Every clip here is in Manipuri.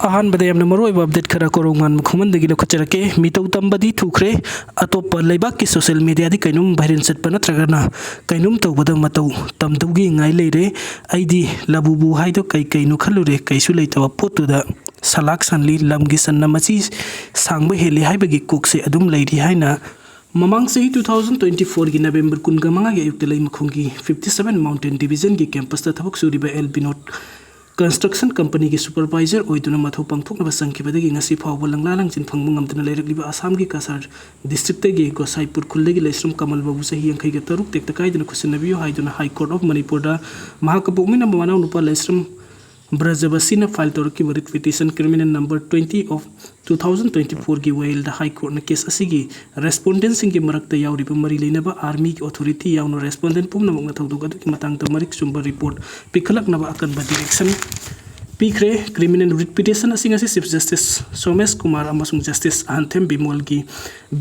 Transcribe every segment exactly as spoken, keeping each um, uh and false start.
ꯑꯍꯥꯟꯕꯗ ꯌꯥꯝꯅ ꯃꯔꯨꯑꯣꯏꯕ ꯑꯞꯗꯦꯠ ꯈꯔ ꯀꯣꯔꯧꯉꯥꯟꯕ ꯈꯨꯃꯟꯗꯒꯤ ꯂꯧꯈꯠꯆꯔꯛꯀꯦ꯫ ꯃꯤꯇꯧ ꯇꯝꯕꯗꯤ ꯊꯨꯈ꯭ꯔꯦ, ꯑꯇꯣꯞꯄ ꯂꯩꯕꯥꯛꯀꯤ ꯁꯣꯁꯤꯌꯦꯜ ꯃꯤꯗꯤꯌꯥꯗꯤ ꯀꯩꯅꯣꯝ ꯚꯥꯏꯔꯦꯜ ꯆꯠꯄ ꯅꯠꯇ꯭ꯔꯒꯅ ꯀꯩꯅꯣꯝ ꯇꯧꯕꯗ ꯃꯇꯧ ꯇꯝꯗꯧꯒꯤ ꯉꯥꯏ ꯂꯩꯔꯦ꯫ ꯑꯩꯗꯤ ꯂꯕꯨꯕꯨ ꯍꯥꯏꯗꯣ ꯀꯩ ꯀꯩꯅꯣ ꯈꯜꯂꯨꯔꯦ, ꯀꯩꯁꯨ ꯂꯩꯇꯕ ꯄꯣꯠꯇꯨꯗ ꯁꯂꯥꯛ ꯁꯟꯂꯤ, ꯂꯝꯒꯤ ꯁꯟꯅ ꯃꯆꯤ ꯁꯥꯡꯕ ꯍꯦꯜꯂꯤ ꯍꯥꯏꯕꯒꯤ ꯀꯣꯛꯁꯦ ꯑꯗꯨꯝ ꯂꯩꯔꯤ ꯍꯥꯏꯅ ꯃꯃꯥꯡ ꯆꯍꯤ two thousand twenty fourꯒꯤ November ꯀꯨꯟꯒ ꯃꯉꯥꯒꯤ ꯑꯌꯨꯛꯇ ꯂꯩꯃꯈꯣꯡꯒꯤ fifty seven Mountain Divisionꯒꯤ campusꯇ ꯊꯕꯛ ꯁꯨꯔꯤꯕ ꯑꯦꯜ ꯕꯤꯅꯣꯗ construction companyꯒꯤ supervisor ꯑꯣꯏꯗꯨꯅ ꯃꯊꯧ ꯄꯥꯡꯊꯣꯛꯅꯕ ꯆꯪꯈꯤꯕꯗꯒꯤ ꯉꯁꯤ ꯐꯥꯎꯕ ꯂꯪꯂꯥ ꯂꯪꯖꯤꯟ ꯐꯪꯕ ꯉꯝꯗꯅ ꯂꯩꯔꯛꯂꯤꯕ ꯑꯁꯥꯝꯒꯤ ꯀꯁꯥꯔ districtꯇꯒꯤ ꯒꯣꯁꯥꯏꯄꯨꯔ ꯈꯨꯜꯗꯒꯤ ꯂꯩꯁ꯭ꯔꯝ ꯀꯃꯜꯕꯕꯨ ꯆꯍꯤ ꯌꯥꯡꯈꯩꯒ ꯇꯔꯨꯛ ꯇꯦꯛꯇ ꯀꯥꯏꯗꯅ ꯈꯨꯠꯁꯤꯟꯅꯕꯤꯌꯨ ꯍꯥꯏꯗꯨꯅ High Court of ꯃꯅꯤꯄꯨꯔꯗ ꯃꯍꯥꯛꯀ ꯄꯣꯛꯃꯤꯟꯅꯕ ꯃꯅꯥꯎꯅꯨꯄꯥ ꯂꯩꯁ꯭ꯔꯝ ꯕ꯭ꯔꯖꯕꯁꯤꯅ file ꯇꯧꯔꯛꯈꯤꯕ writ petition criminal number twenty of two thousand twenty fourꯒꯤ ꯋꯥꯌꯦꯜꯗ High Courtꯅ case ꯑꯁꯤꯒꯤ respondentꯁꯤꯡꯒꯤ ꯃꯔꯛꯇ ꯌꯥꯎꯔꯤꯕ ꯃꯔꯤ ꯂꯩꯅꯕ armyꯒꯤ authority ꯌꯥꯎꯅ respondent ꯄꯨꯝꯅꯃꯛꯅ ꯊꯧꯗꯣꯛ ꯑꯗꯨꯒꯤ ꯃꯇꯥꯡꯗ ꯃꯔꯤꯛ ꯆꯨꯝꯕ report ꯄꯤꯈꯠꯂꯛꯅꯕ ꯑꯀꯟꯕ direction ꯄꯤꯈ꯭ꯔꯦ꯫ Criminal writ petition ꯑꯁꯤ ꯉꯁꯤ Chief Justice ꯁꯣꯃꯦꯁ ꯀꯨꯃꯥꯔ ꯑꯃꯁꯨꯡ Justice ꯑꯍꯟꯊꯦꯝ ꯕꯤꯃꯣꯜꯒꯤ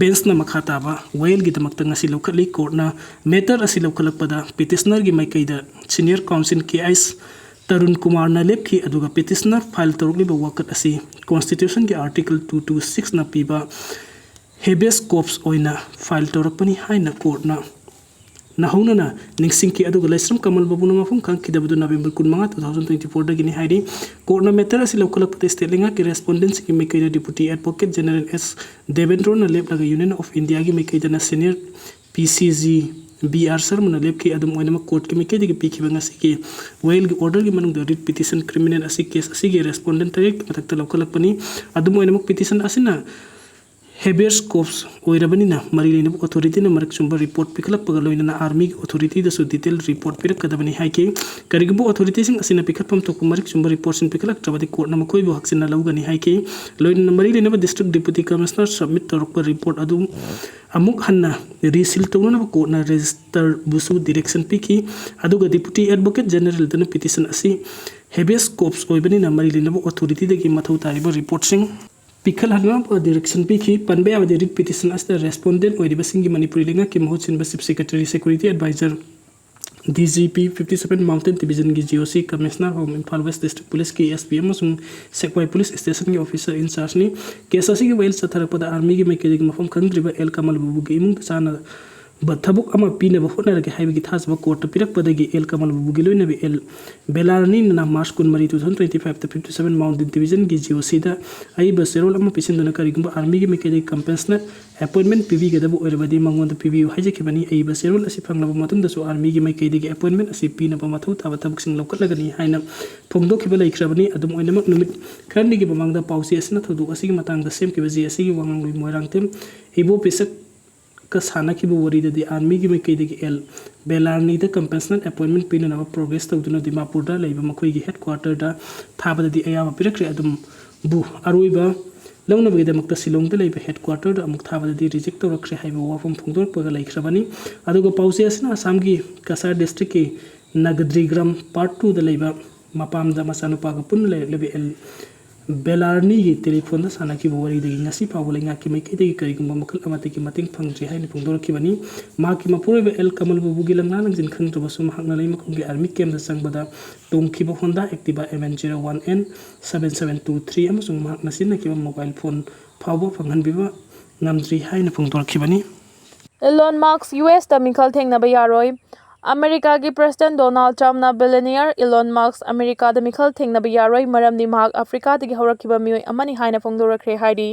benchꯅ ꯃꯈꯥ ꯇꯥꯕ ꯋꯥꯌꯦꯜꯒꯤꯗꯃꯛꯇ ꯉꯁꯤ ꯂꯧꯈꯠꯂꯤ꯫ Courtꯅ matter ꯑꯁꯤ ꯂꯧꯈꯠꯂꯛꯄꯗ petitionerꯒꯤ ꯃꯥꯏꯀꯩꯗ senior counsel ꯀꯦ ꯑꯩꯆ ꯇꯔꯨꯟ ꯀꯨꯃꯥꯔꯅ ꯂꯦꯞꯈꯤ, ꯑꯗꯨꯒ petitioner file ꯇꯧꯔꯛꯂꯤꯕ ꯋꯥꯀꯠ ꯑꯁꯤ constitutionꯒꯤ article two two sixꯅ ꯄꯤꯕ habeas corpus ꯑꯣꯏꯅ file ꯇꯧꯔꯛꯄꯅꯤ ꯍꯥꯏꯅ courtꯅ ꯅꯧꯍꯧꯅꯅ ꯅꯤꯡꯁꯤꯡꯈꯤ꯫ ꯑꯗꯨꯒ ꯂꯩꯁ꯭ꯔꯝ ꯀꯃꯜ ꯕꯕꯨꯅ ꯃꯐꯝ ꯈꯪꯈꯤꯗꯕꯗꯨ November ꯀꯨꯟꯃꯉꯥ, two thousand twenty fourꯗꯒꯤꯅꯤ ꯍꯥꯏꯔꯤ꯫ Courtꯅ matter ꯑꯁꯤ ꯂꯧꯈꯠꯂꯛꯄꯗ state ꯂꯩꯉꯥꯛꯀꯤ respondentꯁꯤꯡꯒꯤ ꯃꯥꯏꯀꯩꯗ Deputy Advocate General ꯑꯦꯁ ꯗꯦꯕꯦꯟꯗ꯭ꯔꯣꯅ ꯂꯦꯞꯂꯒ Union of Indiaꯒꯤ ꯃꯥꯏꯀꯩꯗꯅ senior P C G B R ꯁꯔꯃꯅ ꯂꯦꯞꯈꯤ꯫ ꯑꯗꯨꯝ ꯑꯣꯏꯅꯃꯛ courtꯀꯤ ꯃꯥꯏꯀꯩꯗꯒꯤ ꯄꯤꯈꯤꯕ ꯉꯁꯤꯒꯤ ꯋꯥꯌꯦꯜꯒꯤ orderꯒꯤ ꯃꯅꯨꯡꯗ writ petition criminal ꯑꯁꯤ case ꯑꯁꯤꯒꯤ respondent ꯇꯔꯦꯠꯀꯤ ꯃꯊꯛꯇ ꯂꯧꯈꯠꯂꯛꯄꯅꯤ꯫ ꯑꯗꯨꯝ ꯑꯣꯏꯅꯃꯛ petition ꯑꯁꯤꯅ habeas corpus ꯑꯣꯏꯔꯕꯅꯤꯅ ꯃꯔꯤ ꯂꯩꯅꯕ authorityꯅ ꯃꯔꯤꯛ ꯆꯨꯝꯕ report ꯄꯤꯈꯠꯂꯛꯄꯒ ꯂꯣꯏꯅꯅ armyꯒꯤ authorityꯗꯁꯨ detail report ꯄꯤꯔꯛꯀꯗꯕꯅꯤ ꯍꯥꯏꯈꯤ꯫ ꯀꯔꯤꯒꯨꯝꯕ authorityꯁꯤꯡ ꯑꯁꯤꯅ ꯄꯤꯈꯠꯐꯝ ꯊꯣꯛꯄ ꯃꯔꯤꯛ ꯆꯨꯝꯕ reportꯁꯤꯡ ꯄꯤꯈꯠꯂꯛꯇ꯭ꯔꯕꯗꯤ courtꯅ ꯃꯈꯣꯏꯕꯨ ꯍꯛꯆꯤꯟꯅ ꯂꯧꯒꯅꯤ ꯍꯥꯏꯈꯤ꯫ ꯂꯣꯏꯅꯅ ꯃꯔꯤ ꯂꯩꯅꯕ district deputy commissioner submit ꯇꯧꯔꯛꯄ report ꯑꯗꯨ ꯑꯃꯨꯛ ꯍꯟꯅ reseal ꯇꯧꯅꯅꯕ courtꯅ registrarꯕꯨꯁꯨ direction ꯄꯤꯈꯤ꯫ ꯑꯗꯨꯒ Deputy Advocate Generalꯗꯨꯅ petition ꯑꯁꯤ habeas corpus ꯑꯣꯏꯕꯅꯤꯅ ꯃꯔꯤ ꯂꯩꯅꯕ authorityꯗꯒꯤ ꯃꯊꯧ ꯇꯥꯔꯤꯕ reportꯁꯤꯡ ꯄꯤꯈꯠꯍꯟꯅꯕ direction ꯄꯤꯈꯤ꯫ ꯄꯟꯕ ꯌꯥꯕꯗꯤ writ petition ꯑꯁꯤꯗ respondent ꯑꯣꯏꯔꯤꯕꯁꯤꯡꯒꯤ ꯃꯅꯤꯄꯨꯔꯤ ꯂꯩꯉꯥꯛꯀꯤ ꯃꯍꯨꯠ ꯁꯤꯟꯕ Chief Secretary, Security Advisor, D G P fifty seven Mountain Division ꯒꯤ G O C, Commissioner Home, Imphal West District Police ꯀꯤ S P ꯑꯃꯁꯨꯡ ꯁꯦꯛꯃꯥꯏ Police Station ꯒꯤ officer in charge ꯅꯤ꯫ Case ꯑꯁꯤꯒꯤ ꯋꯥꯌꯦꯜ ꯆꯠꯊꯔꯛꯄꯗ army ꯒꯤ ꯃꯥꯏꯀꯩꯗꯒꯤ ꯃꯐꯝ ꯈꯪꯗ꯭ꯔꯤꯕ ꯑꯦꯜ ꯀꯃꯜ ꯕꯥꯕꯨꯒꯤ ꯏꯃꯨꯡꯗ ꯆꯥꯅꯕ ꯊꯕꯛ ꯑꯃ ꯄꯤꯅꯕ ꯍꯣꯠꯅꯔꯒꯦ ꯍꯥꯏꯕꯒꯤ ꯊꯥꯖꯕ court ꯇ ꯄꯤꯔꯛꯄꯗꯒꯤ ꯑꯦꯜ ꯀꯃꯜ ꯕꯥꯕꯨꯒꯤ ꯂꯣꯏꯅꯕꯤ ꯑꯦꯜ ꯕꯦꯂꯥꯔꯅꯤꯅ March ꯀꯨꯟꯃꯔꯤ, two thousand twenty five ꯇ fifty seven Mountain Division ꯒꯤ G O C ꯗ ꯑꯏꯕ ꯆꯦꯔꯣꯜ ꯑꯃ ꯄꯤꯁꯤꯟꯗꯨꯅ ꯀꯔꯤꯒꯨꯝꯕ army ꯒꯤ ꯃꯥꯏꯀꯩꯗꯒꯤ compassionate appointment ꯄꯤꯕꯤꯒꯗꯕ ꯑꯣꯏꯔꯕꯗꯤ ꯃꯉꯣꯟꯗ ꯄꯤꯕꯤꯌꯨ ꯍꯥꯏꯖꯈꯤꯕꯅꯤ꯫ ꯑꯏꯕ ꯆꯦꯔꯣꯜ ꯑꯁꯤ ꯐꯪꯂꯕ ꯃꯇꯨꯡꯗꯁꯨ army ꯒꯤ ꯃꯥꯏꯀꯩꯗꯒꯤ appointment ꯑꯁꯤ ꯄꯤꯅꯕ ꯃꯊꯧ ꯇꯥꯕ ꯊꯕꯛꯁꯤꯡ ꯂꯧꯈꯠꯂꯒꯅꯤ ꯍꯥꯏꯅ ꯐꯣꯡꯗꯣꯛꯈꯤꯕ ꯂꯩꯈ꯭ꯔꯕꯅꯤ꯫ ꯑꯗꯨꯝ ꯑꯣꯏꯅꯃꯛ, ꯅꯨꯃꯤꯠ ꯈꯔꯅꯤꯒꯤ ꯃꯃꯥꯡꯗ ꯄꯥꯎꯆꯦ ꯑꯁꯤꯅ ꯊꯧꯗꯣꯛ ꯑꯁꯤꯒꯤ ꯃꯇꯥꯡꯗ ꯁꯦꯝꯈꯤꯕ G S C ꯒꯤ ꯋꯥꯉꯥꯡꯂꯣꯏ ꯃꯣꯏꯔꯥꯡꯊꯦꯝ ꯏꯕꯣ ꯄꯤꯁꯛ ꯀ ꯁꯥꯟꯅꯈꯤꯕ ꯋꯥꯔꯤꯗꯗꯤ army ꯒꯤ ꯃꯥꯏꯀꯩꯗꯒꯤ ꯑꯦꯜ ꯕꯦꯂꯥꯔꯅꯤꯗ compassionate appointment ꯄꯤꯅꯅꯕ progress ꯇꯧꯗꯨꯅ ꯗꯤꯃꯥꯄꯨꯔꯗ ꯂꯩꯕ ꯃꯈꯣꯏꯒꯤ headquarter ꯗ ꯊꯥꯕꯗꯗꯤ ꯑꯌꯥꯕ ꯄꯤꯔꯛꯈ꯭ꯔꯦ꯫ ꯑꯗꯨꯝꯕꯨ ꯑꯔꯣꯏꯕ ꯂꯧꯅꯕꯒꯤꯗꯃꯛꯇ ꯁꯤꯂꯣꯡꯗ ꯂꯩꯕ headquarter ꯗ ꯑꯃꯨꯛ ꯊꯥꯕꯗꯗꯤ reject ꯇꯧꯔꯛꯈ꯭ꯔꯦ ꯍꯥꯏꯕ ꯋꯥꯐꯝ ꯐꯣꯡꯗꯣꯔꯛꯄꯒ ꯂꯩꯈ꯭ꯔꯕꯅꯤ꯫ ꯑꯗꯨꯒ ꯄꯥꯎꯆꯦ ꯑꯁꯤꯅ ꯑꯁꯥꯝꯒꯤ ꯀꯁꯥꯔ district ꯀꯤ ꯅꯒꯗ꯭ꯔꯤꯒ꯭ꯔꯥꯝ part two ꯗ ꯂꯩꯕ ꯃꯄꯥꯝꯗ ꯃꯆꯥꯅꯨꯄꯥꯒ ꯄꯨꯟꯅ ꯂꯩꯔꯛꯂꯤꯕ ꯑꯦꯜ ꯕꯦꯂꯥꯔꯅꯤꯒꯤ telephone ꯗ ꯁꯥꯟꯅꯈꯤꯕ ꯋꯥꯔꯤꯗꯒꯤ ꯉꯁꯤ ꯐꯥꯎꯕ ꯂꯩꯉꯥꯛꯀꯤ ꯃꯥꯏꯀꯩꯗꯒꯤ ꯀꯔꯤꯒꯨꯝꯕ ꯃꯈꯜ ꯑꯃꯠꯇꯒꯤ ꯃꯇꯦꯡ ꯐꯪꯗ꯭ꯔꯤ ꯍꯥꯏꯅ ꯐꯣꯡꯗꯣꯔꯛꯈꯤꯕꯅꯤ꯫ ꯃꯍꯥꯛꯀꯤ ꯃꯄꯨꯔꯣꯏꯕ ꯑꯦꯜ ꯀꯃꯜ ꯕꯥꯕꯨꯒꯤ ꯂꯝꯂꯥ ꯂꯝꯖꯤꯟ ꯈꯪꯗ꯭ꯔꯕꯁꯨ, ꯃꯍꯥꯛꯅ ꯂꯩꯃꯈꯣꯡꯒꯤ army camp ꯗ ꯆꯪꯕꯗ ꯇꯣꯡꯈꯤꯕ Honda Activa M N zero one N seven seven two three ꯑꯃꯁꯨꯡ ꯃꯍꯥꯛꯅ ꯁꯤꯖꯤꯟꯅꯈꯤꯕ mobile phone ꯐꯥꯎꯕ ꯐꯪꯍꯟꯕꯤꯕ ꯉꯝꯗ꯭ꯔꯤ ꯍꯥꯏꯅ ꯐꯣꯡꯗꯣꯔꯛꯈꯤꯕꯅꯤ꯫ Elon Musk U S ꯇ ꯃꯤꯈꯜ ꯊꯦꯡꯅꯕ ꯌꯥꯔꯣꯏ꯫ ꯑꯃꯦꯔꯤꯀꯥꯒꯤ President Donald Trump ꯅ billionaire Elon Musk ꯑꯃꯦꯔꯤꯀꯥꯗ ꯃꯤꯈꯜ ꯊꯦꯡꯅꯕ ꯌꯥꯔꯣꯏ, ꯃꯔꯝꯗꯤ ꯃꯍꯥꯛ ꯑꯐ꯭ꯔꯤꯀꯥꯗꯒꯤ ꯍꯧꯔꯛꯈꯤꯕ ꯃꯤꯑꯣꯏ ꯑꯃꯅꯤ ꯍꯥꯏꯅ ꯐꯣꯡꯗꯣꯔꯛꯈ꯭ꯔꯦ ꯍꯥꯏꯔꯤ꯫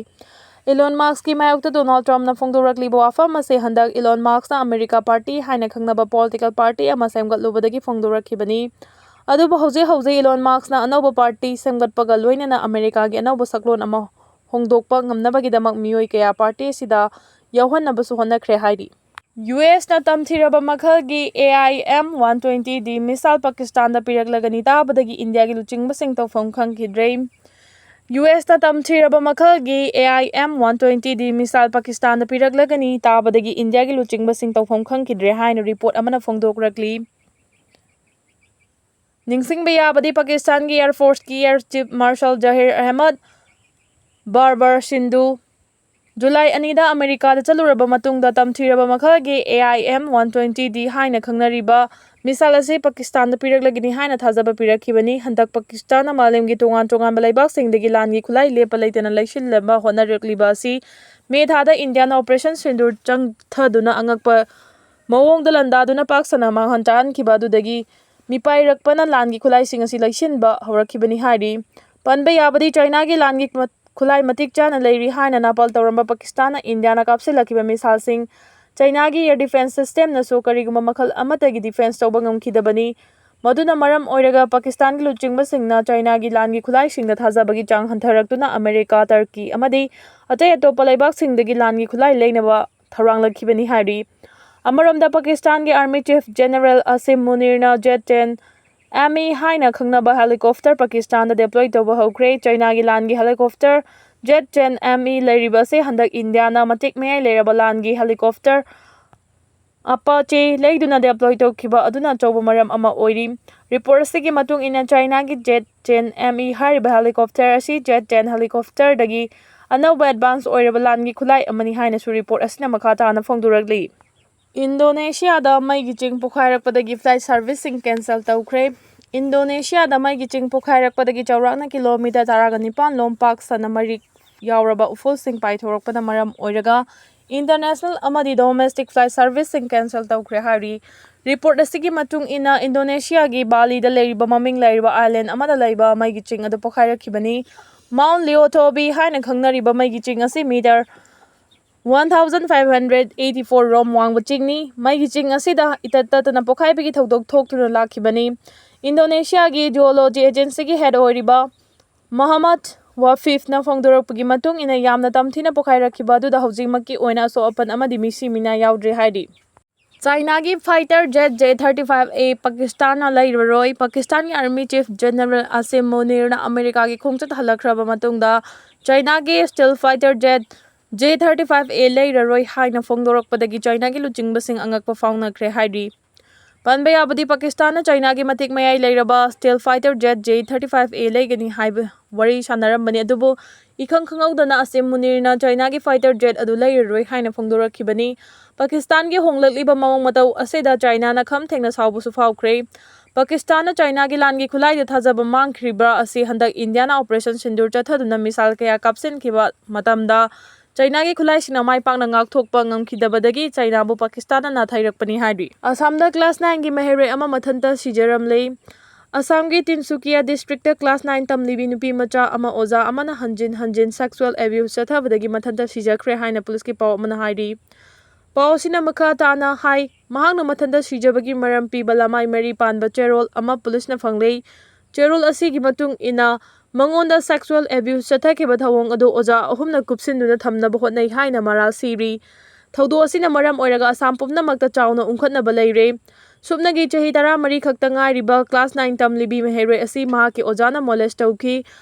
Elon Musk ꯀꯤ ꯃꯥꯌꯣꯛꯇ Donald Trump ꯅ ꯐꯣꯡꯗꯣꯔꯛꯂꯤꯕ ꯋꯥꯐꯝ ꯑꯁꯤ ꯍꯟꯗꯛ Elon Musk ꯅ America Party ꯍꯥꯏꯅ ꯈꯪꯅꯕ political party ꯑꯃ ꯁꯦꯝꯒꯠꯂꯨꯕꯗꯒꯤ ꯐꯣꯡꯗꯣꯔꯛꯈꯤꯕꯅꯤ꯫ ꯑꯗꯨꯕꯨ ꯍꯧꯖꯤꯛ ꯍꯧꯖꯤꯛ Elon Musk ꯅ ꯑꯅꯧꯕ party ꯁꯦꯝꯒꯠꯄꯒ ꯂꯣꯏꯅꯅ ꯑꯃꯦꯔꯤꯀꯥꯒꯤ ꯑꯅꯧꯕ ꯁꯛꯂꯣꯟ ꯑꯃ ꯍꯣꯡꯗꯣꯛꯄ ꯉꯝꯅꯕꯒꯤꯗꯃꯛ ꯃꯤꯑꯣꯏ ꯀꯌꯥ party ꯑꯁꯤꯗ ꯌꯥꯎꯍꯟꯅꯕꯁꯨ ꯍꯣꯠꯅꯈ꯭ꯔꯦ ꯍꯥꯏꯔꯤ꯫ U S ꯅ ꯇꯝꯊꯤꯔꯕ ꯃꯈꯜꯒꯤ A I M one twenty D missile ꯄꯥꯀꯤꯁꯇꯥꯟꯗ ꯄꯤꯔꯛꯂꯒꯅꯤ ꯇꯥꯕꯗꯒꯤ ꯏꯟꯗꯤꯌꯥꯒꯤ ꯂꯨꯆꯤꯡꯕꯁꯤꯡ ꯇꯧꯐꯝ ꯈꯪꯈꯤꯗ꯭ꯔꯦ꯫ U S ꯅ ꯇꯝꯊꯤꯔꯕ ꯃꯈꯜꯒꯤ A I M one twenty D missile ꯄꯥꯀꯤꯁꯇꯥꯟꯗ ꯄꯤꯔꯛꯂꯒꯅꯤ ꯇꯥꯕꯗꯒꯤ ꯏꯟꯗꯤꯌꯥꯒꯤ ꯂꯨꯆꯤꯡꯕꯁꯤꯡ ꯇꯧꯐꯝ ꯈꯪꯈꯤꯗ꯭ꯔꯦ ꯍꯥꯏꯅ report ꯑꯃꯅ ꯐꯣꯡꯗꯣꯛꯂꯛꯂꯤ꯫ ꯅꯤꯡꯁꯤꯡꯕ ꯌꯥꯕꯗꯤ, ꯄꯥꯀꯤꯁꯇꯥꯟꯒꯤ Air Force ꯀꯤ Air Chief Marshal Zahir Ahmad Barbar Sindhu July ꯑꯅꯤꯗ ꯑꯃꯦꯔꯤꯀꯥꯗ ꯆꯠꯂꯨꯔꯕ ꯃꯇꯨꯡꯗ ꯇꯝꯊꯤꯔꯕ ꯃꯈꯜꯒꯤ A I M one twenty D ꯍꯥꯏꯅ ꯈꯪꯅꯔꯤꯕ ꯃꯤꯁꯥꯏꯜ ꯑꯁꯤ ꯄꯥꯀꯤꯁꯇꯥꯟꯗ ꯄꯤꯔꯛꯂꯒꯅꯤ ꯍꯥꯏꯅ ꯊꯥꯖꯕ ꯄꯤꯔꯛꯈꯤꯕꯅꯤ꯫ ꯍꯟꯗꯛ ꯄꯥꯀꯤꯁꯇꯥꯟꯅ ꯃꯥꯂꯦꯝꯒꯤ ꯇꯣꯉꯥꯟ ꯇꯣꯉꯥꯟꯕ ꯂꯩꯕꯥꯛꯁꯤꯡꯗꯒꯤ ꯂꯥꯟꯒꯤ ꯈꯨꯠꯂꯥꯏ ꯂꯦꯞꯄ ꯂꯩꯇꯅ ꯂꯩꯁꯤꯜꯂꯕ ꯍꯣꯠꯅꯔꯛꯂꯤꯕ ꯑꯁꯤ ꯃꯦ ꯊꯥꯗ ꯏꯟꯗꯤꯌꯥꯅ ꯑꯣꯄꯔꯦꯁꯟ ꯁꯤꯟꯗꯨꯔ ꯆꯪꯊꯗꯨꯅ ꯑꯉꯛꯄ ꯃꯑꯣꯡꯗ ꯂꯥꯟꯗꯥꯗꯨꯅ ꯄꯥꯛ ꯁꯟꯅ ꯃꯥꯡꯍꯟ ꯇꯥꯛꯍꯟꯈꯤꯕ ꯑꯗꯨꯗꯒꯤ ꯃꯤꯄꯥꯏꯔꯛꯄꯅ ꯂꯥꯟꯒꯤ ꯈꯨꯠꯂꯥꯏꯁꯤꯡ ꯑꯁꯤ ꯂꯩꯁꯤꯟꯕ ꯍꯧꯔꯛꯈꯤꯕꯅꯤ ꯍꯥꯏꯔꯤ꯫ ꯄꯟꯕ ꯌꯥꯕꯗꯤ ꯆꯥꯏꯅꯥꯒꯤ ꯂꯥꯟꯒꯤ ꯈꯨꯠꯂꯥꯏ ꯃꯇꯤꯛ ꯆꯥꯅ ꯂꯩꯔꯤ ꯍꯥꯏꯅ ꯅꯥꯄꯜ ꯇꯧꯔꯝꯕ ꯄꯥꯀꯤꯁꯇꯥꯟꯅ ꯏꯟꯗꯤꯌꯥꯅ ꯀꯥꯞꯁꯤꯜꯂꯛꯈꯤꯕ ꯃꯤꯁꯥꯏꯜꯁꯤꯡ ꯆꯥꯏꯅꯥꯒꯤ air defence systemꯅꯁꯨ ꯀꯔꯤꯒꯨꯝꯕ ꯃꯈꯜ ꯑꯃꯠꯇꯒꯤ defence ꯇꯧꯕ ꯉꯝꯈꯤꯗꯕꯅꯤ꯫ ꯃꯗꯨꯅ ꯃꯔꯝ ꯑꯣꯏꯔꯒ ꯄꯥꯀꯤꯁꯇꯥꯟꯒꯤ ꯂꯨꯆꯤꯡꯕꯁꯤꯡꯅ ꯆꯥꯏꯅꯥꯒꯤ ꯂꯥꯟꯒꯤ ꯈꯨꯠꯂꯥꯏꯁꯤꯡꯗ ꯊꯥꯖꯕꯒꯤ ꯆꯥꯡ ꯍꯟꯊꯔꯛꯇꯨꯅ ꯑꯃꯦꯔꯤꯀꯥ, ꯇꯔꯀꯤ ꯑꯃꯗꯤ ꯑꯇꯩ ꯑꯇꯣꯞꯄ ꯂꯩꯕꯥꯛꯁꯤꯡꯗꯒꯤ ꯂꯥꯟꯒꯤ ꯈꯨꯠꯂꯥꯏ ꯂꯩꯅꯕ ꯊꯧꯔꯥꯡꯂꯛꯈꯤꯕꯅꯤ ꯍꯥꯏꯔꯤ꯫ ꯑꯃꯔꯣꯝꯗ ꯄꯥꯀꯤꯁꯇꯥꯟꯒꯤ Army Chief General Asim Munirꯅ Jet ten M E ꯍꯥꯏꯅ ꯈꯪꯅꯕ helicopter ꯄꯥꯀꯤꯁꯇꯥꯟꯗ deploy ꯇꯧꯕ ꯍꯧꯈ꯭ꯔꯦ꯫ ꯆꯥꯏꯅꯥꯒꯤ ꯂꯥꯟꯒꯤ helicopter Jet ten M E ꯂꯩꯔꯤꯕ ꯑꯁꯤ ꯍꯟꯗꯛ ꯏꯟꯗꯤꯌꯥꯅ ꯃꯇꯤꯛ ꯃꯌꯥꯏ ꯂꯩꯔꯕ ꯂꯥꯟꯒꯤ helicopter Apache ꯂꯩꯗꯨꯅ deploy ꯇꯧꯈꯤꯕ ꯑꯗꯨꯅ ꯑꯆꯧꯕ ꯃꯔꯝ ꯑꯃ ꯑꯣꯏꯔꯤ꯫ Report ꯑꯁꯤꯒꯤ ꯃꯇꯨꯡ ꯏꯟꯅ ꯆꯥꯏꯅꯥꯒꯤ Jet ten M E ꯍꯥꯏꯔꯤꯕ helicopter ꯑꯁꯤ Jet ten helicopterꯗꯒꯤ ꯑꯅꯧꯕ advance ꯑꯣꯏꯔꯕ ꯂꯥꯟꯒꯤ ꯈꯨꯠꯂꯥꯏ ꯑꯃꯅꯤ ꯍꯥꯏꯅꯁꯨ report ꯑꯁꯤꯅ ꯃꯈꯥ ꯇꯥꯅ ꯐꯣꯡꯗꯣꯔꯛꯂꯤ꯫ ꯏꯟꯗꯣꯅꯦꯁꯤꯌꯥꯗ ꯃꯩꯒꯤ ꯆꯤꯡ ꯄꯣꯈꯥꯏꯔꯛꯄꯗꯒꯤ flight serviceꯁꯤꯡ cancel ꯇꯧꯈ꯭ꯔꯦ꯫ ꯏꯟꯗꯣꯅꯦꯁꯤꯌꯥꯗ ꯃꯩꯒꯤ ꯆꯤꯡ ꯄꯣꯈꯥꯏꯔꯛꯄꯗꯒꯤ ꯆꯥꯎꯔꯥꯛꯅ ꯀꯤꯂꯣꯃꯤꯇꯔ ꯇꯔꯥꯒ ꯅꯤꯄꯥꯟ ꯂꯣꯝ ꯄꯥꯛ ꯁꯟꯅ ꯃꯔꯤꯛ ꯌꯥꯎꯔꯕ ꯎꯐꯨꯜꯁꯤꯡ ꯄꯥꯏꯊꯣꯔꯛꯄꯅ ꯃꯔꯝ ꯑꯣꯏꯔꯒ international ꯑꯃꯗꯤ domestic flight serviceꯁꯤꯡ cancel ꯇꯧꯈ꯭ꯔꯦ ꯍꯥꯏꯔꯤ꯫ Report ꯑꯁꯤꯒꯤ ꯃꯇꯨꯡ ꯏꯟꯅ ꯏꯟꯗꯣꯅꯦꯁꯤꯌꯥꯒꯤ ꯕꯥꯂꯤꯗ ꯂꯩꯔꯤꯕ ꯃꯃꯤꯡ ꯂꯩꯔꯕ island ꯑꯃꯗ ꯂꯩꯕ ꯃꯩꯒꯤ ꯆꯤꯡ ꯑꯗꯨ ꯄꯣꯈꯥꯏꯔꯛꯈꯤꯕꯅꯤ꯫ Mount Leotobi ꯍꯥꯏꯅ ꯈꯪꯅꯔꯤꯕ ꯃꯩꯒꯤ ꯆꯤꯡ ꯑꯁꯤ meter one thousand five hundred eighty four ꯔꯣꯝ ꯋꯥꯡꯕ ꯆꯤꯡꯅꯤ꯫ ꯃꯩꯒꯤ ꯆꯤꯡ ꯑꯁꯤꯗ ꯏꯇꯠ ꯇꯠꯇꯅ ꯄꯣꯈꯥꯏꯕꯒꯤ ꯊꯧꯗꯣꯛ ꯊꯣꯛꯇꯨꯅ ꯂꯥꯛꯈꯤꯕꯅꯤ꯫ ꯏꯟꯗꯣꯅꯦꯁꯤꯌꯥꯒꯤ geology agencyꯒꯤ head ꯑꯣꯏꯔꯤꯕ Muhammad Wafifꯅ ꯐꯣꯡꯗꯣꯔꯛꯄꯒꯤ ꯃꯇꯨꯡ ꯏꯟꯅ ꯌꯥꯝꯅ ꯇꯝꯊꯤꯅ ꯄꯣꯈꯥꯏꯔꯛꯈꯤꯕ ꯑꯗꯨꯗ ꯍꯧꯖꯤꯛꯃꯛꯀꯤ ꯑꯣꯏꯅ ꯑꯁꯣꯛ ꯑꯄꯟ ꯑꯃꯗꯤ ꯃꯤꯁꯤ ꯃꯤꯅꯥ ꯌꯥꯎꯗ꯭ꯔꯤ ꯍꯥꯏꯔꯤ꯫ ꯆꯥꯏꯅꯥꯒꯤ fighter jet J thirty five A ꯄꯥꯀꯤꯁꯇꯥꯟꯅ ꯂꯩꯔꯔꯣꯏ꯫ ꯄꯥꯀꯤꯁꯇꯥꯟꯒꯤ Army Chief General Asim Munirꯅ ꯑꯃꯦꯔꯤꯀꯥꯒꯤ ꯈꯣꯡꯆꯠ ꯍꯜꯂꯛꯈ꯭ꯔꯕ ꯃꯇꯨꯡꯗ ꯆꯥꯏꯅꯥꯒꯤ stealth fighter jet J thirty five A ꯂꯩꯔꯔꯣꯏ ꯍꯥꯏꯅ ꯐꯣꯡꯗꯣꯔꯛꯄꯗꯒꯤ ꯆꯥꯏꯅꯥꯒꯤ ꯂꯨꯆꯤꯡꯕꯁꯤꯡ ꯑꯉꯛꯄ ꯐꯥꯎꯅꯈ꯭ꯔꯦ ꯍꯥꯏꯔꯤ꯫ ꯄꯟꯕ ꯌꯥꯕꯗꯤ, ꯄꯥꯀꯤꯁꯇꯥꯟꯅ ꯆꯥꯏꯅꯥꯒꯤ ꯃꯇꯤꯛ ꯃꯌꯥꯏ ꯂꯩꯔꯕ stealth fighter jet J thirty-five A ꯂꯩꯒꯅꯤ ꯍꯥꯏꯕ ꯋꯥꯔꯤ ꯁꯥꯟꯅꯔꯝꯕꯅꯤ, ꯑꯗꯨꯕꯨ ꯏꯈꯪ ꯈꯪꯍꯧꯗꯅ ꯑꯁꯤꯝ ꯃꯨꯅꯤꯔꯅ ꯆꯥꯏꯅꯥꯒꯤ fighter jet ꯑꯗꯨ ꯂꯩꯔꯔꯣꯏ ꯍꯥꯏꯅ ꯐꯣꯡꯗꯣꯔꯛꯈꯤꯕꯅꯤ꯫ ꯄꯥꯀꯤꯁꯇꯥꯟꯒꯤ ꯍꯣꯡꯂꯛꯂꯤꯕ ꯃꯑꯣꯡ ꯃꯇꯧ ꯑꯁꯤꯗ ꯆꯥꯏꯅꯥꯅ ꯈꯝ ꯊꯦꯡꯅ ꯁꯥꯎꯕꯁꯨ ꯐꯥꯎꯈ꯭ꯔꯦ꯫ ꯄꯥꯀꯤꯁꯇꯥꯟꯅ ꯆꯥꯏꯅꯥꯒꯤ ꯂꯥꯟꯒꯤ ꯈꯨꯠꯂꯥꯏꯗ ꯊꯥꯖꯕ ꯃꯥꯡꯈ꯭ꯔꯤꯕ꯭ꯔꯥ ꯑꯁꯤ ꯍꯟꯗꯛ ꯏꯟꯗꯤꯌꯥꯅ Operation Sindoor ꯆꯠꯊꯗꯨꯅ missile ꯀꯌꯥ ꯀꯥꯞꯁꯤꯟꯈꯤꯕ ꯃꯇꯝꯗ ꯆꯥꯏꯅꯥꯒꯤ ꯈꯨꯠꯂꯥꯏꯁꯤꯡꯅ ꯃꯥꯏ ꯄꯥꯛꯅ ꯉꯥꯛꯊꯣꯛꯄ ꯉꯝꯈꯤꯗꯕꯗꯒꯤ ꯆꯥꯏꯅꯥꯕꯨ ꯄꯥꯀꯤꯁꯇꯥꯟꯅ ꯅꯥꯊꯩꯔꯛꯄꯅꯤ ꯍꯥꯏꯔꯤ꯫ ꯑꯁꯥꯝꯗ class nineꯒꯤ ꯃꯍꯩꯔꯣꯏ ꯑꯃ ꯃꯊꯟꯇ ꯁꯤꯖꯔꯝꯂꯦ꯫ ꯑꯁꯥꯝꯒꯤ ꯇꯤꯟꯁꯨꯀꯤꯌꯥ districtꯇ class nine ꯇꯝꯂꯤꯕꯤ ꯅꯨꯄꯤ ꯃꯆꯥ ꯑꯃ ꯑꯣꯖꯥ ꯑꯃꯅ ꯍꯟꯖꯤꯟ ꯍꯟꯖꯤꯟ sexual abuse ꯆꯠꯊꯕꯗꯒꯤ ꯃꯊꯟꯇ ꯁꯤꯖꯈ꯭ꯔꯦ ꯍꯥꯏꯅ ꯄꯨꯂꯤꯁꯀꯤ ꯄꯥꯎ ꯑꯃꯅ ꯍꯥꯏꯔꯤ꯫ ꯄꯥꯎ ꯑꯁꯤꯅ ꯃꯈꯥ ꯇꯥꯅ ꯍꯥꯏ, ꯃꯍꯥꯛꯅ ꯃꯊꯟꯇ ꯁꯤꯖꯕꯒꯤ ꯃꯔꯝ ꯄꯤꯕ ꯂꯃꯥꯏ ꯃꯔꯤ ꯄꯥꯟꯕ ꯆꯦꯔꯣꯜ ꯑꯃ ꯄꯨꯂꯤꯁꯅ ꯐꯪꯂꯦ꯫ ꯆꯦꯔꯣꯜ ꯑꯁꯤꯒꯤ ꯃꯇꯨꯡ ꯏꯟꯅ ꯃꯉꯣꯟꯗ sexual abuse ꯆꯠꯊꯈꯤꯕ ꯊꯧꯑꯣꯡ ꯑꯗꯨ ꯑꯣꯖꯥ ꯑꯍꯨꯝꯅ ꯀꯨꯞꯁꯤꯟꯗꯨꯅ ꯊꯝꯅꯕ ꯍꯣꯠꯅꯩ ꯍꯥꯏꯅ ꯃꯔꯥꯜ ꯁꯤꯔꯤ꯫ ꯊꯧꯗꯣꯛ ꯑꯁꯤꯅ ꯃꯔꯝ ꯑꯣꯏꯔꯒ ꯑꯁꯥꯝ ꯄꯨꯝꯅꯃꯛꯇ ꯆꯥꯎꯅ ꯎꯪꯈꯠꯅꯕ ꯂꯩꯔꯦ꯫ ꯁꯨꯞꯅꯒꯤ ꯆꯍꯤ ꯇꯔꯥꯃꯔꯤ ꯈꯛꯇ ꯉꯥꯏꯔꯤꯕ class nine ꯇꯝꯂꯤꯕꯤ ꯃꯍꯩꯔꯣꯏ ꯑꯁꯤ ꯃꯍꯥꯛꯀꯤ ꯑꯣꯖꯥꯅ molest ꯇꯧꯈꯤ꯫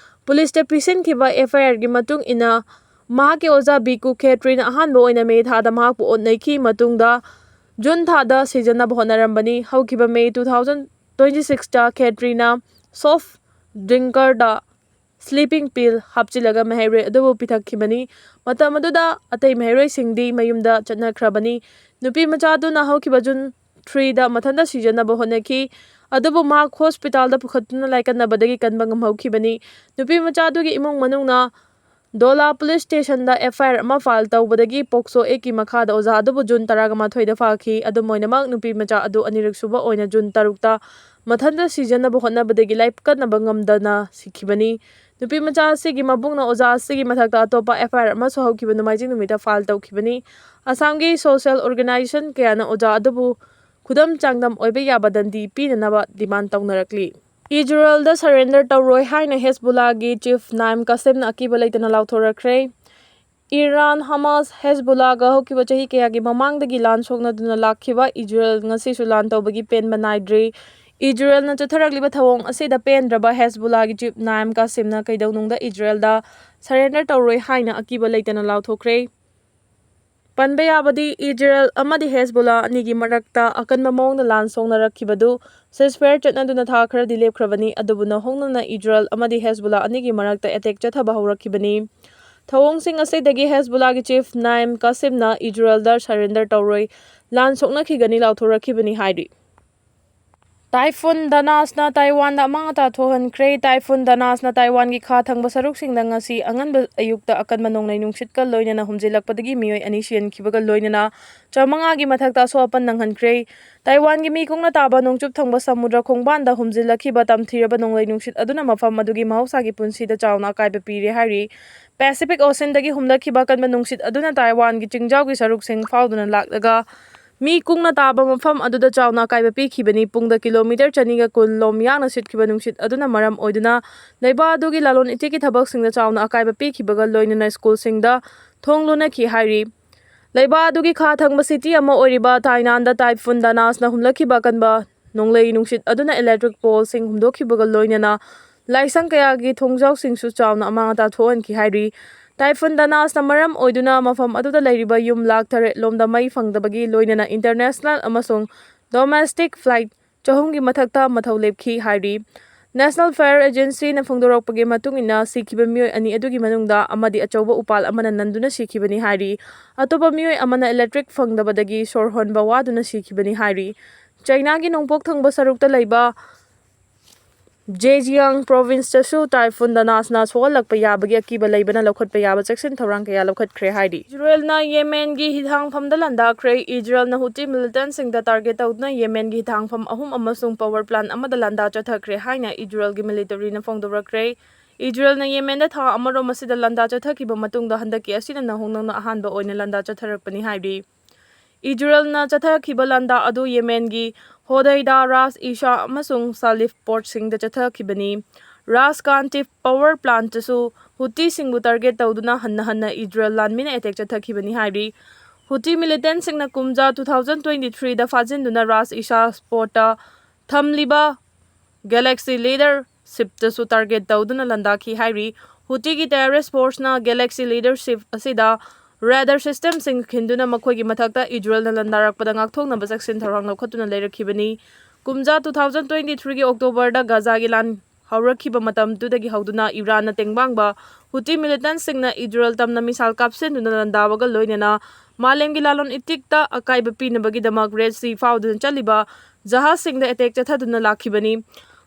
ꯄꯨꯂꯤꯁꯇ ꯄꯤꯁꯤꯟꯈꯤꯕ F I Rꯒꯤ ꯃꯇꯨꯡ ꯏꯟꯅ ꯃꯍꯥꯛꯀꯤ ꯑꯣꯖꯥ ꯕꯤꯀꯨ ꯈꯦꯇ꯭ꯔꯤꯅ ꯑꯍꯥꯟꯕ ꯑꯣꯏꯅ ꯃꯦ ꯊꯥꯗ ꯃꯍꯥꯛꯄꯨ ꯑꯣꯠꯅꯩꯈꯤ, ꯃꯇꯨꯡꯗ ꯖꯨꯟ ꯊꯥꯗ ꯁꯤꯖꯅꯕ ꯍꯣꯠꯅꯔꯝꯕꯅꯤ꯫ ꯍꯧꯈꯤꯕ ꯃꯦ two thousand twenty sixꯇ ꯈꯦꯇ꯭ꯔꯤꯅ soft drinkerꯗ sleeping pill ꯍꯥꯞꯆꯤꯜꯂꯒ ꯃꯍꯩꯔꯣꯏ ꯑꯗꯨꯕꯨ ꯄꯤꯊꯛꯈꯤꯕꯅꯤ꯫ ꯃꯇꯝ ꯑꯗꯨꯗ ꯑꯇꯩ ꯃꯍꯩꯔꯣꯏꯁꯤꯡꯗꯤ ꯃꯌꯨꯝꯗ ꯆꯠꯅꯈ꯭ꯔꯕꯅꯤ꯫ ꯅꯨꯄꯤ ꯃꯆꯥ ꯑꯗꯨꯅ ꯍꯧꯈꯤꯕ ꯖꯨꯟ threeꯗ ꯃꯊꯟꯇ ꯁꯤꯖꯅꯕ ꯍꯣꯠꯅꯈꯤ, ꯑꯗꯨꯕꯨ ꯃꯍꯥꯛ hospitalꯗ ꯄꯨꯈꯠꯇꯨꯅ ꯂꯥꯏꯀꯠꯅꯕꯗꯒꯤ ꯀꯟꯕ ꯉꯝꯍꯧꯈꯤꯕꯅꯤ꯫ ꯅꯨꯄꯤ ꯃꯆꯥ ꯑꯗꯨꯒꯤ ꯏꯃꯨꯡ ꯃꯅꯨꯡꯅ Dola police stationꯗ F I R ꯑꯃ file ꯇꯧꯕꯗꯒꯤ POCSO Actꯀꯤ ꯃꯈꯥꯗ ꯑꯣꯖꯥ ꯑꯗꯨꯕꯨ ꯖꯨꯟ ꯇꯔꯥꯃꯥꯊꯣꯏꯗ ꯐꯥꯈꯤ꯫ ꯑꯗꯨꯝ ꯑꯣꯏꯅꯃꯛ, ꯅꯨꯄꯤ ꯃꯆꯥ ꯑꯗꯨ ꯑꯅꯤꯔꯛ ꯁꯨꯕ ꯑꯣꯏꯅ ꯖꯨꯟ ꯇꯔꯨꯛꯇ ꯃꯊꯟꯇ ꯁꯤꯖꯅꯕ ꯍꯣꯠꯅꯕꯗꯒꯤ ꯂꯥꯏꯀꯠꯅꯕ ꯉꯝꯗꯅ ꯁꯤꯈꯤꯕꯅꯤ꯫ ꯅꯨꯄꯤ ꯃꯆꯥ ꯑꯁꯤꯒꯤ ꯃꯕꯨꯡꯅ ꯑꯣꯖꯥ ꯑꯁꯤꯒꯤ ꯃꯊꯛꯇ ꯑꯇꯣꯞꯄ F I R ꯑꯃꯁꯨ ꯍꯧꯈꯤꯕ ꯅꯣꯡꯃꯥꯏꯖꯤꯡ ꯅꯨꯃꯤꯠꯇ file ꯇꯧꯈꯤꯕꯅꯤ꯫ ꯑꯁꯥꯝꯒꯤ social organization ꯀꯌꯥꯅ ꯑꯣꯖꯥ ꯑꯗꯨꯕꯨ ꯈꯨꯗꯝ ꯆꯥꯡꯗꯝ ꯑꯣꯏꯕ ꯌꯥꯕ ꯗꯟꯗꯤ ꯄꯤꯅꯅꯕ demand ꯇꯧꯅꯔꯛꯂꯤ꯫ ꯏꯖꯔꯦꯜꯗ surrender ꯇꯧꯔꯣꯏ ꯍꯥꯏꯅ ꯍꯦꯖꯕꯨꯜꯂꯥꯒꯤ chief ꯅꯥꯏꯝ ꯀꯥꯁꯦꯝꯅ ꯑꯀꯤꯕ ꯂꯩꯇꯅ ꯂꯥꯎꯊꯣꯔꯛꯈ꯭ꯔꯦ꯫ ꯏꯔꯥꯟ, ꯍꯃꯥꯁ, ꯍꯦꯖꯕꯨꯜꯂꯥꯒ ꯍꯧꯈꯤꯕ ꯆꯍꯤ ꯀꯌꯥꯒꯤ ꯃꯃꯥꯡꯗꯒꯤ ꯂꯥꯟ ꯁꯣꯛꯅꯗꯨꯅ ꯂꯥꯛꯈꯤꯕ ꯏꯖꯔꯦꯜ ꯉꯁꯤꯁꯨ ꯂꯥꯟ ꯇꯧꯕꯒꯤ ꯄꯦꯟꯕ ꯅꯥꯏꯗ꯭ꯔꯤ꯫ ꯏꯖꯔꯦꯜꯅ ꯆꯠꯊꯔꯛꯂꯤꯕ ꯊꯧꯑꯣꯡ ꯑꯁꯤꯗ ꯄꯦꯟꯗ꯭ꯔꯕ ꯍꯦꯖꯕꯨꯜꯂꯥꯒꯤ chief ꯅꯥꯏꯝ ꯀꯥꯁꯦꯝꯅ ꯀꯩꯗꯧꯅꯨꯡꯗ ꯏꯖꯔꯦꯜꯗ surrender ꯇꯧꯔꯣꯏ ꯍꯥꯏꯅ ꯑꯀꯤꯕ ꯂꯩꯇꯅ ꯂꯥꯎꯊꯣꯛꯈ꯭ꯔꯦ꯫ ꯄꯟꯕ ꯌꯥꯕꯗꯤ, ꯏꯖꯔꯦꯜ ꯑꯃꯗꯤ ꯍꯦꯖꯕꯣꯂꯥ ꯑꯅꯤꯒꯤ ꯃꯔꯛꯇ ꯑꯀꯟꯕ ꯃꯑꯣꯡꯗ ꯂꯥꯟ ꯁꯣꯛꯅꯔꯛꯈꯤꯕꯗꯨ ceasefire ꯆꯠꯅꯗꯨꯅ ꯊꯥ ꯈꯔꯗꯤ ꯂꯦꯞꯈ꯭ꯔꯕꯅꯤ꯫ ꯑꯗꯨꯕꯨ ꯅꯧꯍꯧꯅꯅ ꯏꯖꯔꯦꯜ ꯑꯃꯗꯤ ꯍꯦꯖꯕꯣꯂꯥ ꯑꯅꯤꯒꯤ ꯃꯔꯛꯇ attack ꯆꯠꯊꯕ ꯍꯧꯔꯛꯈꯤꯕꯅꯤ꯫ ꯊꯧꯑꯣꯡꯁꯤꯡ ꯑꯁꯤꯗꯒꯤ ꯍꯦꯖꯕꯣꯂꯥꯒꯤ chief ꯅꯥꯏꯝ ꯀꯥꯁꯤꯝꯅ ꯏꯖꯔꯦꯜꯗ surrender ꯇꯧꯔꯣꯏ, ꯂꯥꯟ ꯁꯣꯛꯅꯈꯤꯒꯅꯤ ꯂꯥꯎꯊꯣꯔꯛꯈꯤꯕꯅꯤ ꯍꯥꯏꯔꯤ꯫ ꯇꯥꯏꯐꯨꯟ ꯗꯅꯥꯁꯅ ꯇꯥꯏꯋꯥꯟꯗ ꯑꯃꯥꯡ ꯑꯇꯥ ꯊꯣꯛꯍꯟꯈ꯭ꯔꯦ꯫ ꯇꯥꯏꯐꯨꯟ ꯗꯅꯥꯁꯅ ꯇꯥꯏꯋꯥꯟꯒꯤ ꯈꯥ ꯊꯪꯕ ꯁꯔꯨꯛꯁꯤꯡꯗ ꯉꯁꯤ ꯑꯉꯟꯕ ꯑꯌꯨꯛꯇ ꯑꯀꯟꯕ ꯅꯣꯡꯂꯩ ꯅꯨꯡꯁꯤꯠꯀ ꯂꯣꯏꯅꯅ ꯍꯨꯝꯖꯤꯜꯂꯛꯄꯗꯒꯤ ꯃꯤꯑꯣꯏ ꯑꯅꯤ ꯁꯤꯍꯟꯈꯤꯕꯒ ꯂꯣꯏꯅꯅ ꯆꯥꯃꯉꯥꯒꯤ ꯃꯊꯛꯇ ꯑꯁꯣꯛ ꯑꯄꯟ ꯅꯪꯍꯟꯈ꯭ꯔꯦ꯫ ꯇꯥꯏꯋꯥꯟꯒꯤ ꯃꯤ ꯀꯨꯡꯅ ꯇꯥꯕ ꯅꯣꯡꯆꯨꯞ ꯊꯪꯕ ꯁꯃꯨꯗ꯭ꯔ ꯈꯣꯡꯕꯥꯟꯗ ꯍꯨꯝꯖꯤꯜꯂꯛꯈꯤꯕ ꯇꯝꯊꯤꯔꯕ ꯅꯣꯡꯂꯩ ꯅꯨꯡꯁꯤꯠ ꯑꯗꯨꯅ ꯃꯐꯝ ꯑꯗꯨꯒꯤ ꯃꯍꯧꯁꯥꯒꯤ ꯄꯨꯟꯁꯤꯗ ꯆꯥꯎꯅ ꯑꯀꯥꯏꯕ ꯄꯤꯔꯦ ꯍꯥꯏꯔꯤ꯫ Pacific Oceanꯗꯒꯤ ꯍꯨꯝꯂꯛꯈꯤꯕ ꯑꯀꯟꯕ ꯅꯨꯡꯁꯤꯠ ꯑꯗꯨꯅ ꯇꯥꯏꯋꯥꯟꯒꯤ ꯆꯤꯡꯖꯥꯎꯒꯤ ꯁꯔꯨꯛꯁꯤꯡ ꯐꯥꯎꯗꯨꯅ ꯂꯥꯛꯂꯒ ꯃꯤ ꯀꯨꯡꯅ ꯇꯥꯕ ꯃꯐꯝ ꯑꯗꯨꯗ ꯆꯥꯎꯅ ꯑꯀꯥꯏꯕ ꯄꯤꯈꯤꯕꯅꯤ꯫ ꯄꯨꯡꯗ ꯀꯤꯂꯣꯃꯤꯇꯔ ꯆꯅꯤꯒ ꯀꯨꯟ ꯂꯣꯝ ꯌꯥꯡꯅ ꯁꯤꯠꯈꯤꯕ ꯅꯨꯡꯁꯤꯠ ꯑꯗꯨꯅ ꯃꯔꯝ ꯑꯣꯏꯗꯨꯅ ꯂꯩꯕꯥꯛ ꯑꯗꯨꯒꯤ ꯂꯂꯣꯟ ꯏꯇꯤꯛꯀꯤ ꯊꯕꯛꯁꯤꯡꯗ ꯆꯥꯎꯅ ꯑꯀꯥꯏꯕ ꯄꯤꯈꯤꯕꯒ ꯂꯣꯏꯅꯅ ꯁ꯭ꯀꯨꯜꯁꯤꯡꯗ ꯊꯣꯡ ꯂꯣꯟꯅꯈꯤ ꯍꯥꯏꯔꯤ꯫ ꯂꯩꯕꯥꯛ ꯑꯗꯨꯒꯤ ꯈꯥ ꯊꯪꯕ city ꯑꯃ ꯑꯣꯏꯔꯤꯕ ꯇꯥꯏꯅꯥꯟꯗ ꯇꯥꯏꯐꯨꯟ ꯗꯅꯥꯁꯅ ꯍꯨꯝꯂꯛꯈꯤꯕ ꯑꯀꯟꯕ ꯅꯣꯡꯂꯩ ꯅꯨꯡꯁꯤꯠ ꯑꯗꯨꯅ electric poleꯁꯤꯡ ꯍꯨꯝꯗꯣꯛꯈꯤꯕꯒ ꯂꯣꯏꯅꯅ ꯂꯥꯏꯁꯪ ꯀꯌꯥꯒꯤ ꯊꯣꯡꯖꯥꯎꯁꯤꯡꯁꯨ ꯆꯥꯎꯅ ꯑꯃꯥꯡ ꯑꯇꯥ ꯊꯣꯛꯍꯟꯈꯤ ꯍꯥꯏꯔꯤ꯫ ꯇꯥꯏꯐꯨꯟ ꯗꯅꯥꯁꯅ ꯃꯔꯝ ꯑꯣꯏꯗꯨꯅ ꯃꯐꯝ ꯑꯗꯨꯗ ꯂꯩꯔꯤꯕ ꯌꯨꯝ ꯂꯥꯈ ꯇꯔꯦꯠ ꯂꯣꯝꯗ ꯃꯩ ꯐꯪꯗꯕꯒꯤ ꯂꯣꯏꯅꯅ international ꯑꯃꯁꯨꯡ domestic flight ꯆꯍꯨꯝꯒꯤ ꯃꯊꯛꯇ ꯃꯊꯧ ꯂꯦꯞꯈꯤ ꯍꯥꯏꯔꯤ꯫ National Fire Agencyꯅ ꯐꯣꯡꯗꯣꯔꯛꯄꯒꯤ ꯃꯇꯨꯡ ꯏꯟꯅ ꯁꯤꯈꯤꯕ ꯃꯤꯑꯣꯏ ꯑꯅꯤ ꯑꯗꯨꯒꯤ ꯃꯅꯨꯡꯗ ꯑꯃꯗꯤ ꯑꯆꯧꯕ ꯎꯄꯥꯜ ꯑꯃꯅ ꯅꯟꯗꯨꯅ ꯁꯤꯈꯤꯕꯅꯤ ꯍꯥꯏꯔꯤ꯫ ꯑꯇꯣꯞꯄ ꯃꯤꯑꯣꯏ ꯑꯃꯅ electric ꯐꯪꯗꯕꯗꯒꯤ ꯁꯣꯔ ꯍꯣꯟꯕ ꯋꯥꯗꯨꯅ ꯁꯤꯈꯤꯕꯅꯤ ꯍꯥꯏꯔꯤ꯫ ꯆꯩꯅꯥꯒꯤ ꯅꯣꯡꯄꯣꯛ ꯊꯪꯕ ꯁꯔꯨꯛꯇ ꯂꯩꯕ Zhejiang provinceꯇꯁꯨ ꯇꯥꯏꯐꯨꯟ ꯗꯅꯥꯁꯅ ꯁꯣꯛꯍꯜꯂꯛꯄ ꯌꯥꯕꯒꯤ ꯑꯀꯤꯕ ꯂꯩꯕꯅ ꯂꯧꯈꯠꯄ ꯌꯥꯕ ꯆꯦꯛꯁꯤꯟ ꯊꯧꯔꯥꯡ ꯀꯌꯥ ꯂꯧꯈꯠꯈ꯭ꯔꯦ ꯍꯥꯏꯔꯤ꯫ ꯏꯖꯔꯦꯜꯅ ꯌꯦꯃꯦꯟꯒꯤ ꯍꯤꯊꯥꯡꯐꯝꯗ ꯂꯥꯟꯗꯥꯈ꯭ꯔꯦ꯫ ꯏꯖꯔꯦꯜꯅ ꯍꯨꯇꯤ militantꯁꯤꯡꯗ target ꯇꯧꯗꯨꯅ ꯌꯦꯃꯦꯟꯒꯤ ꯍꯤꯊꯥꯡꯐꯝ ꯑꯍꯨꯝ ꯑꯃꯁꯨꯡ power plant ꯑꯃꯗ ꯂꯥꯟꯗꯥ ꯆꯠꯊꯈ꯭ꯔꯦ ꯍꯥꯏꯅ ꯏꯖꯔꯦꯜꯒꯤ militaryꯅ ꯐꯣꯡꯗꯣꯔꯛꯈ꯭ꯔꯦ꯫ ꯏꯖꯔꯦꯜꯅ ꯌꯦꯃꯦꯟꯗ ꯊꯥ ꯑꯃꯔꯣꯝ ꯑꯁꯤꯗ ꯂꯥꯟꯗꯥ ꯆꯠꯊꯈꯤꯕ ꯃꯇꯨꯡꯗ ꯍꯟꯗꯛꯀꯤ ꯑꯁꯤꯅ ꯅꯧꯍꯧꯅꯅ ꯑꯍꯥꯟꯕ ꯑꯣꯏꯅ ꯂꯥꯟꯗꯥ ꯆꯠꯊꯔꯛꯄꯅꯤ ꯍꯥꯏꯔꯤ꯫ ꯏꯖꯔꯦꯜꯅ ꯆꯠꯊꯈꯤꯕ ꯂꯥꯟꯗꯥ ꯑꯗꯨ ꯌꯦꯃꯦꯟꯒꯤ ꯍꯣꯗꯩꯗꯥ, ꯔꯥꯁ ꯏꯁꯥ ꯑꯃꯁꯨꯡ ꯁꯥꯂꯤꯐ portꯁꯤꯡꯗ ꯆꯠꯊꯈꯤꯕꯅꯤ꯫ ꯔꯥꯁ ꯀꯥꯟꯇꯤꯐ power plantꯇꯁꯨ ꯍꯨꯇꯤꯁꯤꯡꯕꯨ target ꯇꯧꯗꯨꯅ ꯍꯟꯅ ꯍꯟꯅ ꯏꯖꯔꯦꯜ ꯂꯥꯟꯃꯤꯅ attack ꯆꯠꯊꯈꯤꯕꯅꯤ ꯍꯥꯏꯔꯤ꯫ ꯍꯨꯇꯤ militantꯁꯤꯡꯅ ꯀꯨꯝꯖꯥ two thousand twenty threeꯗ ꯐꯥꯖꯤꯟꯗꯨꯅ ꯔꯥꯁ ꯏꯁꯥ portꯇ ꯊꯝꯂꯤꯕ Galaxy Leader shipꯇꯁꯨ target ꯇꯧꯗꯨꯅ ꯂꯥꯟꯗꯥꯈꯤ ꯍꯥꯏꯔꯤ꯫ ꯍꯨꯇꯤꯒꯤ terrorist forceꯅ Galaxy Leader ship ꯑꯁꯤꯗ radar systemꯁꯤꯡ ꯈꯤꯟꯗꯨꯅ ꯃꯈꯣꯏꯒꯤ ꯃꯊꯛꯇ ꯏꯖꯔꯦꯜꯅ ꯂꯥꯟꯗꯥꯔꯛꯄꯗ ꯉꯥꯛꯊꯣꯛꯅꯕ ꯆꯦꯛꯁꯤꯟ ꯊꯧꯔꯥꯡ ꯂꯧꯈꯠꯇꯨꯅ ꯂꯩꯔꯛꯈꯤꯕꯅꯤ꯫ ꯀꯨꯝꯖꯥ two thousand twenty threeꯒꯤ Octoberꯗ ꯒꯥꯖꯥꯒꯤ ꯂꯥꯟ ꯍꯧꯔꯛꯈꯤꯕ ꯃꯇꯝꯗꯨꯗꯒꯤ ꯍꯧꯗꯨꯅ ꯏꯔꯥꯟꯅ ꯇꯦꯡꯕꯥꯡꯕ ꯍꯨꯇꯤ militantꯁꯤꯡꯅ ꯏꯖꯔꯦꯜ ꯇꯝꯅ missile ꯀꯥꯞꯁꯤꯟꯗꯨꯅ ꯂꯥꯟꯗꯥꯕꯒ ꯂꯣꯏꯅꯅ ꯃꯥꯂꯦꯝꯒꯤ ꯂꯂꯣꯟ ꯏꯇꯤꯛꯇ ꯑꯀꯥꯏꯕ ꯄꯤꯅꯕꯒꯤꯗꯃꯛ Red Sea ꯐꯥꯎꯗꯨꯅ ꯆꯠꯂꯤꯕ ꯖꯍꯥꯖꯁꯤꯡꯗ attack ꯆꯠꯊꯗꯨꯅ ꯂꯥꯛꯈꯤꯕꯅꯤ꯫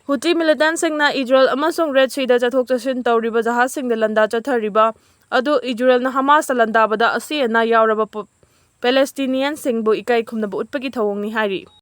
ꯍꯨꯇꯤ militantꯁꯤꯡꯅ ꯏꯖꯔꯦꯜ ꯑꯃꯁꯨꯡ Red Seaꯗ ꯆꯠꯊꯣꯛ ꯆꯠꯁꯤꯟ ꯇꯧꯔꯤꯕ ꯖꯍꯥꯖꯁꯤꯡꯗ ꯂꯥꯟꯗꯥ ꯆꯠꯊꯔꯤꯕ ꯑꯗꯨ ꯏꯖꯔꯦꯜꯅ ꯍꯃꯥꯁꯇ ꯂꯥꯟꯗꯥꯕꯗ ꯑꯁꯤ ꯑꯅꯥ ꯌꯥꯎꯔꯕ ꯄ-, Palestinianꯁꯤꯡꯕꯨ ꯏꯀꯥꯏ ꯈꯨꯝꯅꯕ ꯎꯠꯄꯒꯤ ꯊꯧꯑꯣꯡꯅꯤ ꯍꯥꯏꯔꯤ꯫